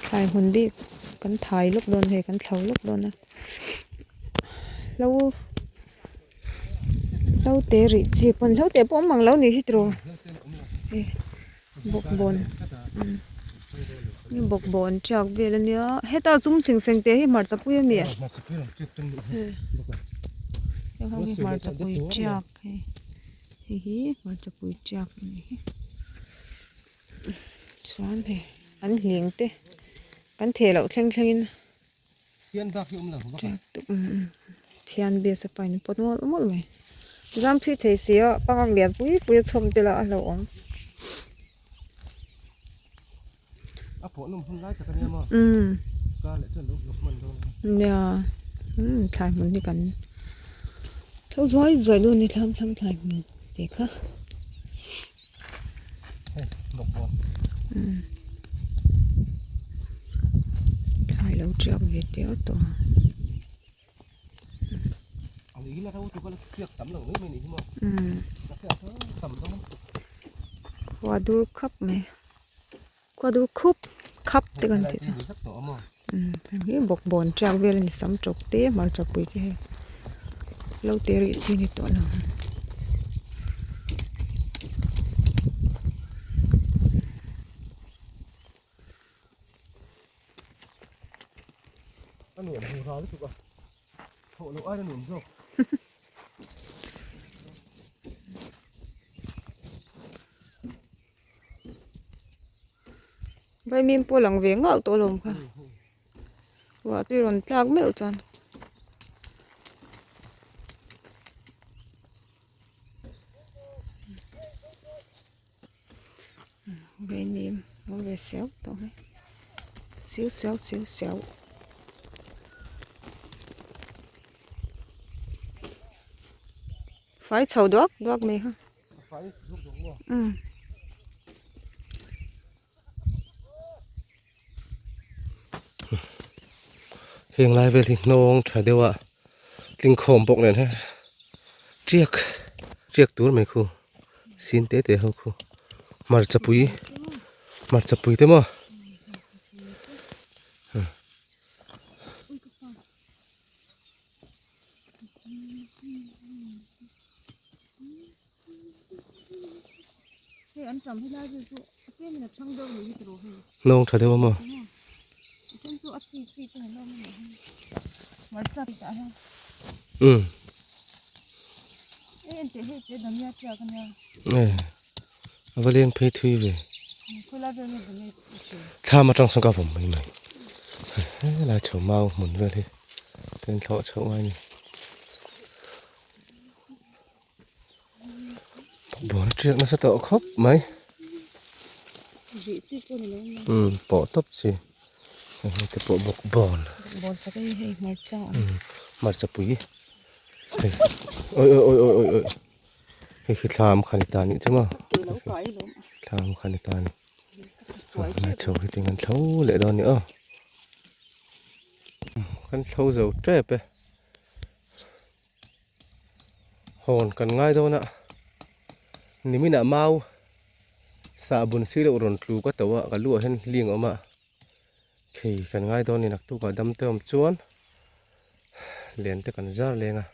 Thlai hmun bik kan thai lawk dawn hei kan thlo lawk dawn a hlo hlo te rih chi pawn hlo te pawh awm ang lo nih hi tiraw hei bawkbawn bawkbawn tiak vel ania heta zum seng seng te hi hmarcha pui ami heng ho hi hmarcha pui tiak hei hei hi hmarcha pui tiak anih hi. Chuan hei an hling te kan theh loh thleng thleng in thian bias a pain a pawt mawlh mawlh mai zam thui thei si a pangang lian pui pui a chhawm te lah a hlauhawm nia thlai hmun hi kan thlo zuai zuai dawn a ni thlam thlam thlai hmun tih kha. Thlai lo tiak ve teuh tawh a. Khua dur khap mai khua dur khup khap te kan tih chu hei bawkbawn tiak vel a ni sam tawk te hmarcha pui te hei lo te rih chi a ni tawh lo. Vaimim pawh lang ve ngauh tawh alawm kha ruah tui rawn tlak meuh chuan vaimim a awm ve siau tawh mai siu siau siu siau. Fai chho duak duak mai kha. Heng lai vel hi hnawng tha deuh a tling khawm bawk nen hian tiak tiak tur mai khu sin te te ho khu hmarcha pui hmarcha pui te maw. Hnawng tha deuh a maw? Umm a va leng phei thui ve thlam atang sawn ka vawm mai mai helai chho mau hmun vel hi ten thlawh chhoh ngai a ni. Buan tiak nasa tawh khawp mai umm pawh tawp chi hei te pawh bawk bawn hmarcha pui hei awi awi awi awi awi hei khi thlam kha ni ta anih chu maw thlam kha ni ta a ni a chho hi ting an thlo leh dawn a ni aw kan thlo zo tep e. Hawn kan ngai dawn a, niminah mau sahbun si loh rawn tlu ka to a, ka lu ah hian hling a awm a, khei kan ngai dawn a ni naktuk ah dam te awm chuan len te kan zar leng a,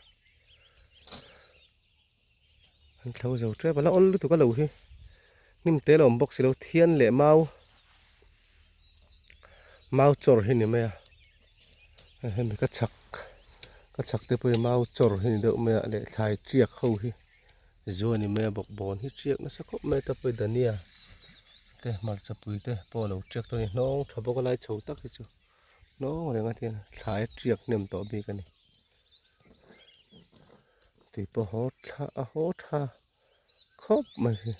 an thlo zo tep a la awl lutuk a lo hi, hnim te la awm bawk si lo thian leh mau mau chawr hi ni mai a. Hemi ka chhak ka chhak te pawh hi mau chawr hi ni deuh mai a leh thlai tiak ho hi zu a ni mai a bawkbawn hi tiak nasa khawp mai a ta pawh hi dania te hmarcha pui te pawh a lo tiak tawh a ni hnawng tha bawk a lai chho tak hi chu hnawng reng a tiang thlai a tiak hnem tawh bik a ni tui pawh haw thla a haw tha khawp mai hi.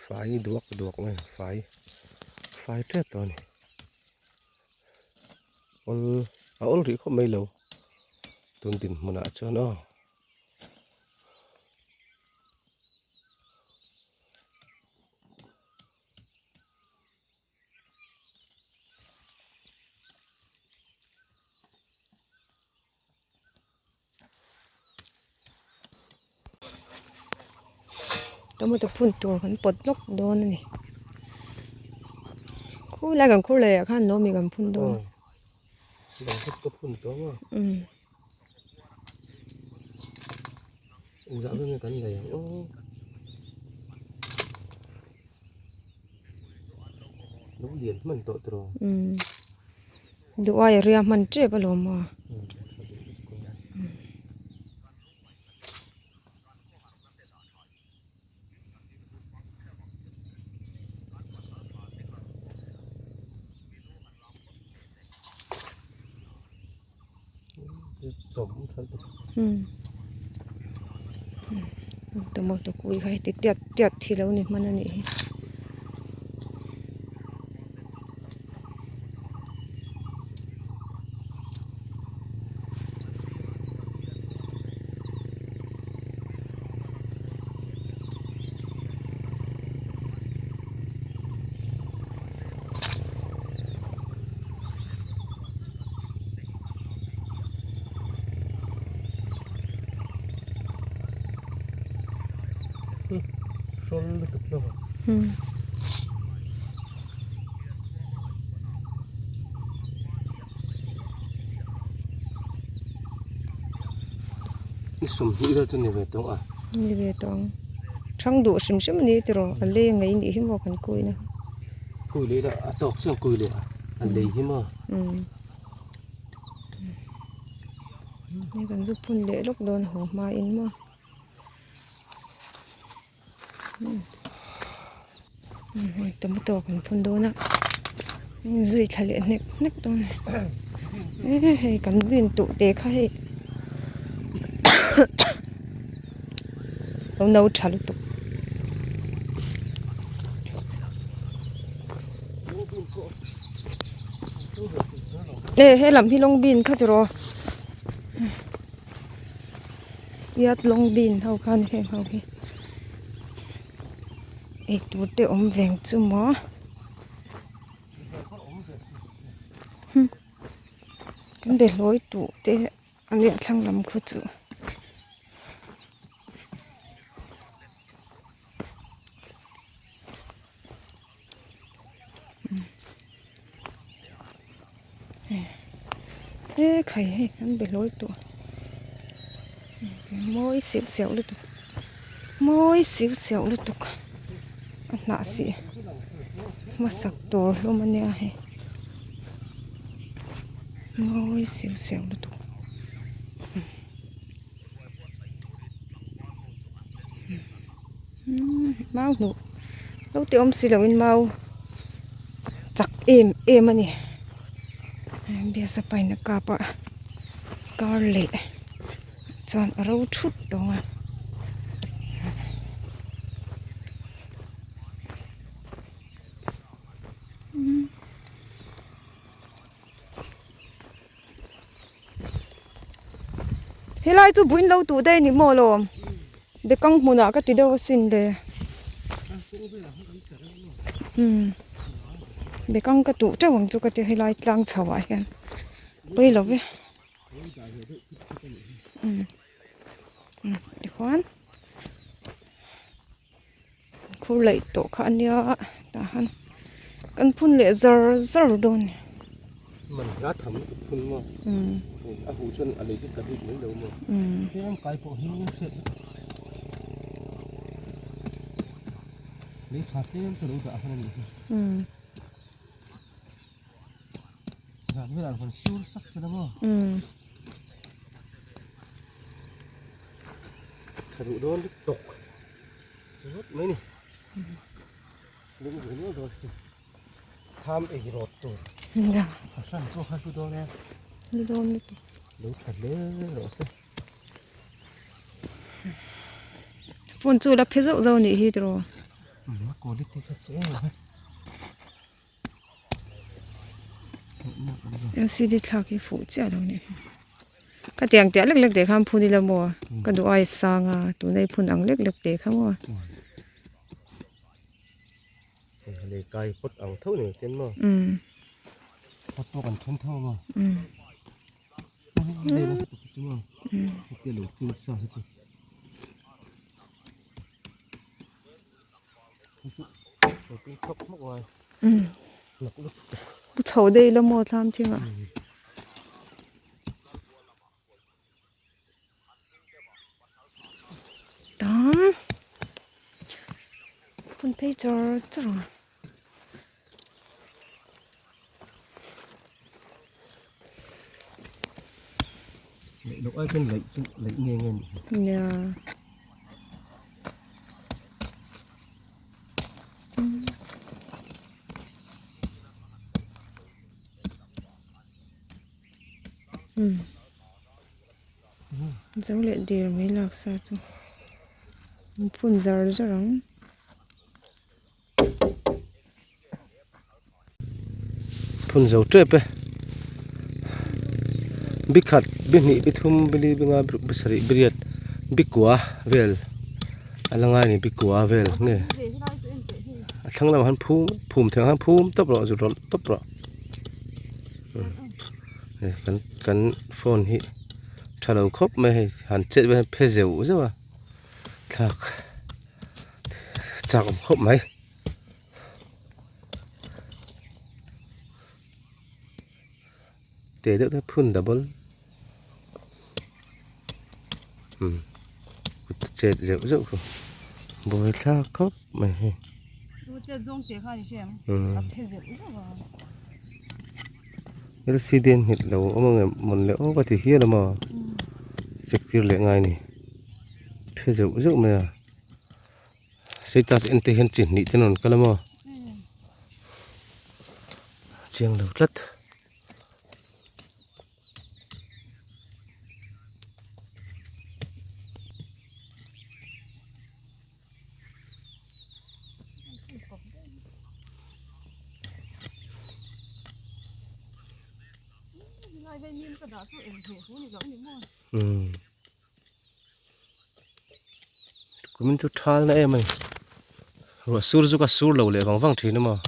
Fai duak duak mai fai fai tep tawh a ni awl a awl rih khawp mai lo tun dinhmunah chuan aw. Tomato phun tur kan pawt lawk dawn a ni. Khu lai kan khur leh ah khan lawmi kan phun dawn. Dang hret ka phun tawh ang a. Engzah vel nge kan lei ang aw. Lo lian hman tawh tiraw. Duh aia ria hman tep alawm a. Tomato kui kha heti tiat tiat hi lo ni hman a nih hi. I sawmhnih vel chu ni ve tawng a. Ni ve tawng. Thang duh hrim hrim a ni tiraw a lei mai nih hi maw kan kui na. Kui leh ila a tawk chiang kui leh a a lei hi maw. Hei kan zu phun leh lawk dawn haw hma in maw. Hei tomato kan phun dawn a zui thla leh hnek hnek dawn a ni hei kan bin tuh te kha hei lo no tha lutuk. E he lam hi lawng bin kha tiraw. Iat lawng bin ho kha a ni heng ho hi eitur te awm veng chu maw kan be hlawi tuh te a nia thlang lam khu chu. He khai hei kan be hlawi tawh mawi seuh seuh lutuk mawi seuh seuh lutuk a hnah sih hmasak tur hlawm a nia hei mawi seuh seuh lutuk. Mau hmuh lo te awm si loin mau chak em em a ni biasa paina kap a kar leh chuan a ro thut tawng a. Helai chu buin lo tuh daih a ni maw lawm bekang hmunah ka ti deuh asin le umm bekang ka tuh teuh ang chu ka ti helai tlang chho ah hian pawi lo ve umm tichuan khur laih tawh kha a nia tah han kan phun leh zar zar dawn a ni. Man hla tham lutuk phun maw a huh chuan a lei hi ka bik mai lo maw tlem kai pawh hi hriat lei tha tlem chu lo dah han a nih hi zan velah an sur sak se la maw Tha duh dawn lutuk tawk ringawt mai ni lung ve nual dawn si tham ei rawt tur a hran pawh kha hlu dawn e hlu dawn lutuk lo tha hle rawh se phone chu la phe zauh zauh anih hi tiraw a quality kha chu em a Lcd thlak hi fuh chiah lo nih hi ka tiang tiah lek lek teh khan phun ila maw ka duh ai sang a tuna i phun ang lek lek teh kha maw. Lei kai pawt ang tho ni ten maw pawt pawh kan then tho maw Pu chho daih ila maw thlam thingah. Tam phun phei char char ang. Laih loh ai chuan laih chu laih nge nge nih hi. Nia. Um zo leh der mai lak sa chu an phun zar zar ang. Phun zo tep e bi khat bi hnih bi thum bi li bi nga bi ruk bi sarih bi riat bi kua vel a la ngai a ni bi kua vel nge a thlang lamah khan phum phum thei ang khan phum tawp rawh zut rawlh tawp rawh kan kan phone hi tha lo khawp mai hei han chet vel hian phe zeuh zeuh a thlak chak awm khawp mai. Teh deuh te phun double umm kut chet zeuh zeuh khu buai thlak khawp mai hei lcd an nghet lo awm ang em mawn le aw ka ti hial a maw check tir leh ngai a ni phe zeuh zeuh mai a. Status en te hian chi hnih te an rawn kal a maw chiang lo tlat. Umm. Kumin chu thal na em a ni ruah sur chu ka sur lo leh vang vang thin a maw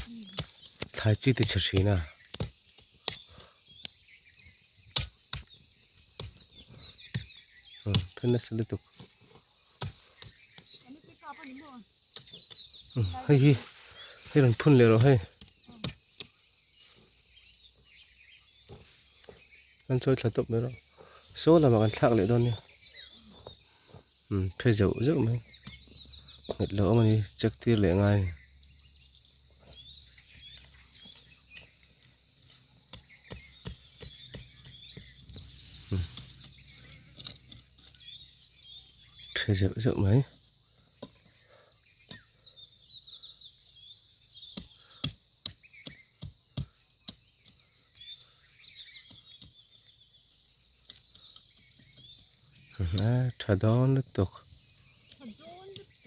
thlai chi ti chhe thin a. Then nasa lutuk hei hi hei rawn phun leh rawh hei kan chawi thla tawp mai rawh saw lamah kan thlak leh dawn nia umm phe zeuh zeuh mai nghet lo awm a ni check tir leh ngai a ni. Phe zeuh zeuh mai. Tha dawn lutuk. Tha dawn lutuk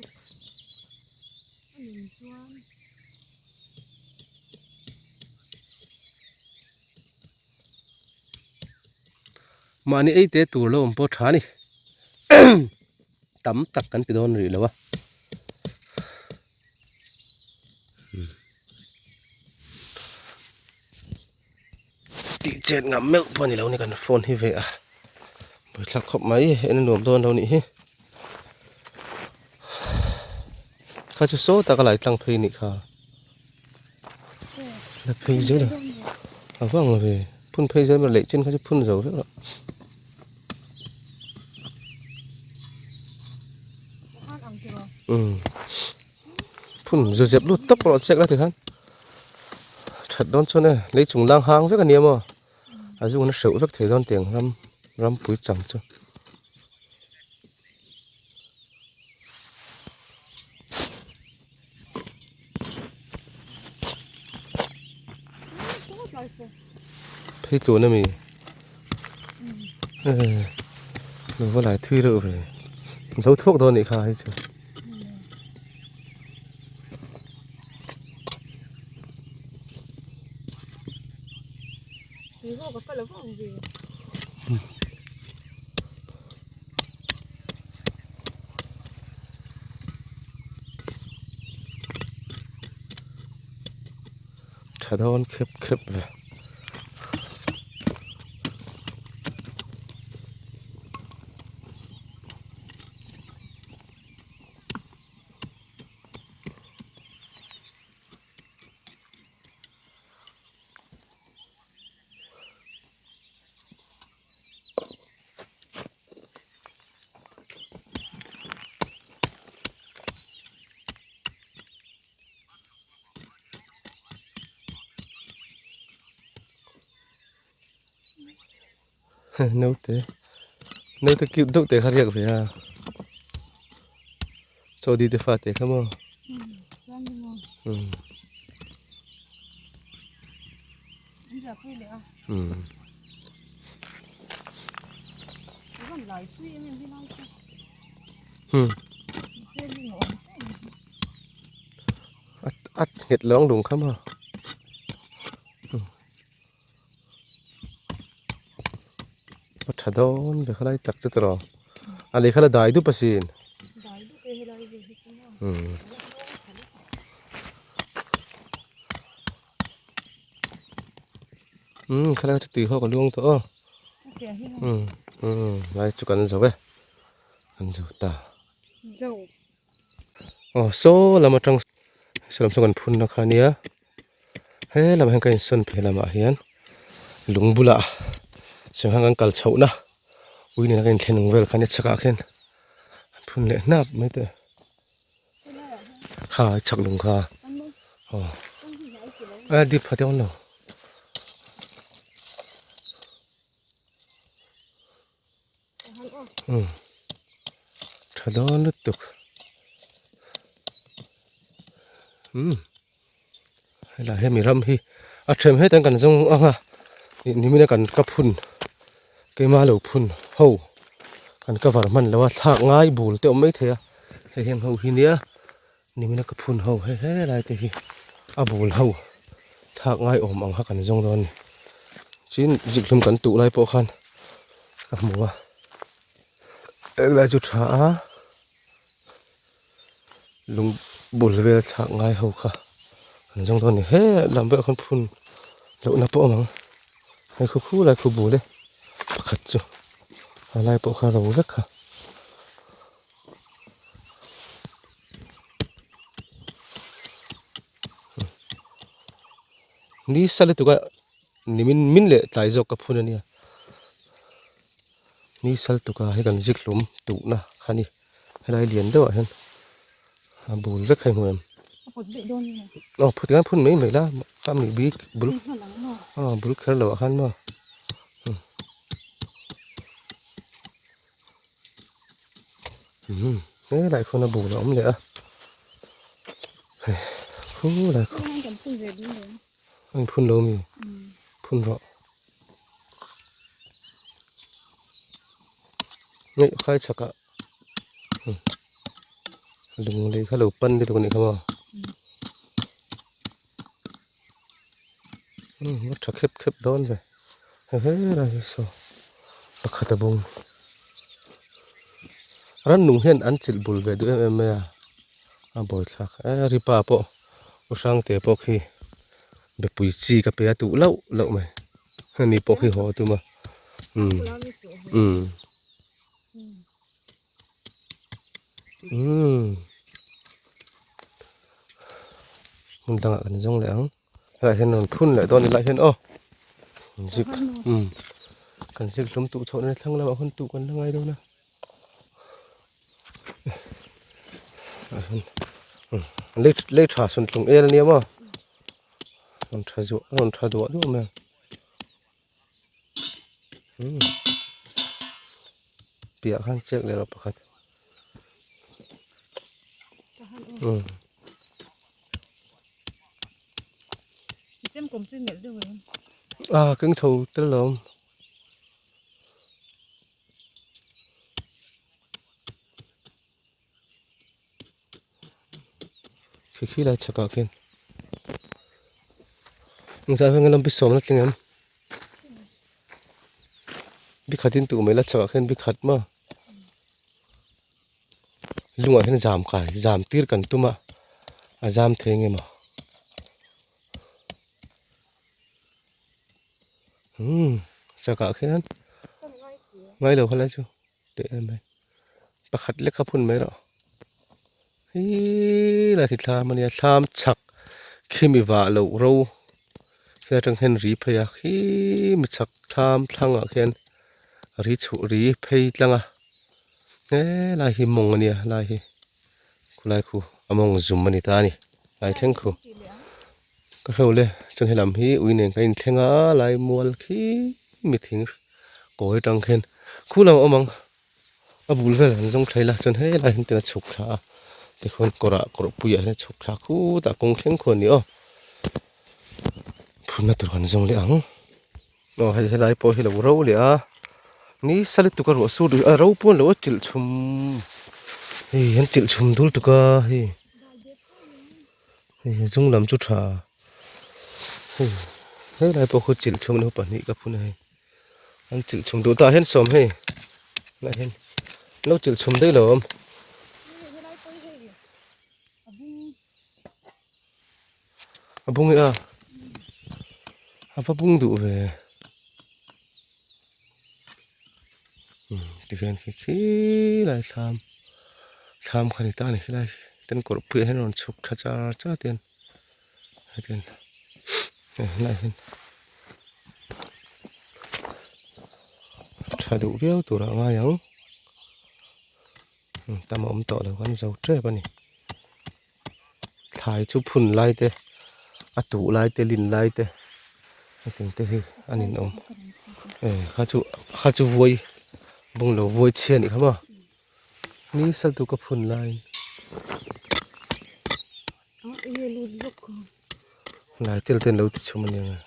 a nun chuan. Mahni ei te tur lo awm pawh tha a ni. Tam tak kan ti dawn rih lo a. Tih chet ngam meuh pawh a ni lo ni kan phone hi ve a buaithlak khawp mai en a nuam dawn lo nih hi kha chu saw tak a lai tlang phei nih kha la phei zel a a vang ve phun phei zel leh chin kha chu phun zo vek a. Umm phun zu zep lut tawp rawh chek la tikhan that dawn chuan e lei chung lang hang vek ania maw a zungin a hreuh vek thei dawn tiang ram rampui chang chu. Phei tluan ami lo va lai thui reuh ve zo thuak dawn anih kha hei chu. Tha dawn khep khep ve. Naute naute cute deuh te kha riak ve a chaw di te fa te kha maw umm umm umm a nghet lawng lung kha maw. A tha dawn ve khalai tak chu tawh a lei kha la dai dup asin umm umm khalai chu tui ho ka luang tawh aw umm umm lai chu kan zo e kan zo ta aw saw lam atang saw lam saw kan phun na kha ania. He lamah hian ka insawn phei lamah hian lung bulah sangha kan kal chhohna ui nena kan inthlen ang vel kha nia chhakah khian an phun leh hnap mai teh kha chhak lung kha aw a dip pha dawn lo. Umm tha dawn lutuk umm helai hemi ram hi a then hetah kan zawng ang a nimina kan ka phun keima lo phun ho kan cover hman lo a thlak ngai bul te awm mai thei a hei heng ho hi nia nimina ka phun ho he helai te hi a bul ho thlak ngai awm ang kha kan zawng dawn a ni tin zikhlum kan tuh lai pawh khan ka hmu a englai chu tha a lung bul vel thlak ngai ho kha kan zawng dawn a ni he lam velah khawn phun lohna pawh a awm ang hei khu khu lai khu bul e pakhat chu a lai pawh kha ro vek kha. Ni sa lutuk a nimin min leh tlai zawk ka phun a nia ni sal tuka hei kan zik hlum tuhna kha ni helai lian deuh ah hian a bul vek hei hmu em aw phut hian phun mai mai la a mi bik bul aw bul kher loh ah khan maw. Helai khawn a bul a awm leh a hei khulai khaw an phun lo mi phun rawh ngeih khai chhak ah lung lei kha lo pan lutuk a nih kha maw a tha khep khep dawn ve helai hi saw pakhat a bung rannung hian an chilh bul ve duh em em mai a a buaithlak e ripa pawh u hrangte pawh khi bepui chi ka pe a duh loh loh mai ani pawh khi haw a tum a umm umm. Umm hmun dangah kan zawng leh ang helaiah hian rawn phun leh dawn ila hian aw zik umm kan zik hlum tuh chhoh na thlang lamah hun tuh kan la ngai dawn a ah hian umm lei lei tha sawn tlung el ania maw rawn tha zuah rawn tha duah duah mai ang umm. Piah khan chek leh rawh pakhat umm a keng chho tel lo awm khi khi lai chhakah khian engzah hian lampi sawmna tling em. Bi khatin tuh mai la chhakah khian bi khat maw lungah hian zam kai zam tir kan tum a a zam thei nge maw umm chhakah khian ngai lo khalai chu teh em mai pakhat lek kha phun mai rawh hii lai khi thlam ania thlam chhak khimi vah loh ro he atang hian ri phei a khimi chhak thlam thlangah khian ri chhuh ri phei tlang a helai hi mawng ania helai hi khulai khu a mawng zum ani ta ani lai thleng khu ka hrelo le chuan helam hi ui nen kan inthleng a lai mual khi mi thing. kawi atang khian khu lam a awm ang a bul velah an zawng thlai la chuan helai hian tin a chhuk thla a tikhuan kawrah kawr puiah hian a chhuk thla khutah kawng thleng khuan a ni aw phunna tur kan zawng leh ang aw hei helai pawh hi lo ro leh a ni sa lutuk a ruah sur duh a ro pawh an lo a chilh chhum hei an chilh chhum dul tuk a hei. Hei zung lam chu tha hei helai pawh khu chilh chhung deuh pahnih ka phun a hei an chilh chhum duh tah hian sawm hei tunah hian lo chilh chhum daih lo a awm a bung e a a va bung duh ve tikhian khi khilai thlam thlam kha ni ta a ni khilai ten kawr puiah hian a rawn chhuk tha char char te hian hetiang hei helaiah hian tha duh viau turah a ngai ang tam a awm tawh lo kan zo tep a ni thlai chu phun lai te a tuh lai te lin lai te hetiang te hi a ninawm kha chu kha chu vawi bunglo vawi chhia a nih kha maw. Ni sal tu ka phun laiin lai tel te an lo ti chhum a nia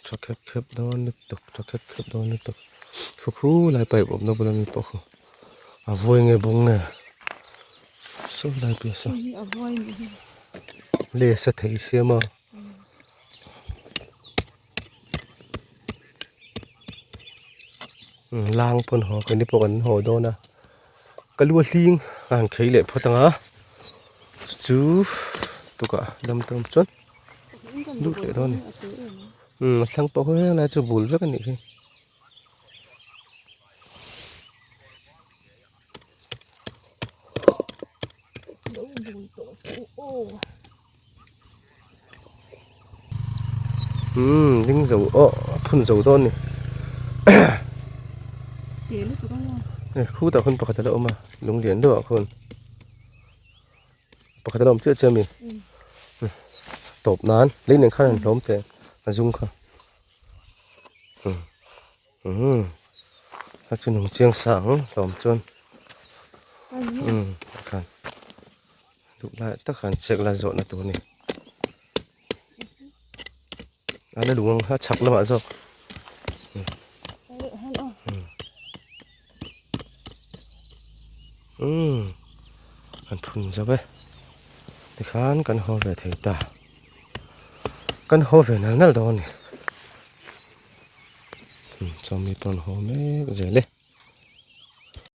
tha khep khep dawn lutuk tha khep khep dawn lutuk khu khu lai pipe awmna bula mi pawh khu a vawi nge bung nge sawi lai piah saw le sa thei siam a. Lang pawn haw keini pawh kan haw dawn a ka lu a hling a han khei leh phawt ang a chu tukah dam tawm chuan lut leh dawn a ni umm a thlang pawh khaw helai chu bul vek a nih hi. Umm ding zo aw a phun zo dawn ni hei khutah khawn pakhat a la awm a lung lian deuh ah khawn pakhat a la awm chiah chiah a mi tawp nan lei nen khan an hlawm teh a zum kha umm a chu nung chiang sa ang hlawm chuan umm khan. Duh lai tak han check la zawhna tur a ni. A la lung ang a chhak lamah zawk. Umm kan phun zo e. Tikhan kan haw ve thei ta. Kan haw ve nal nal dawn a ni. Chawmi pawh an haw mek zel e.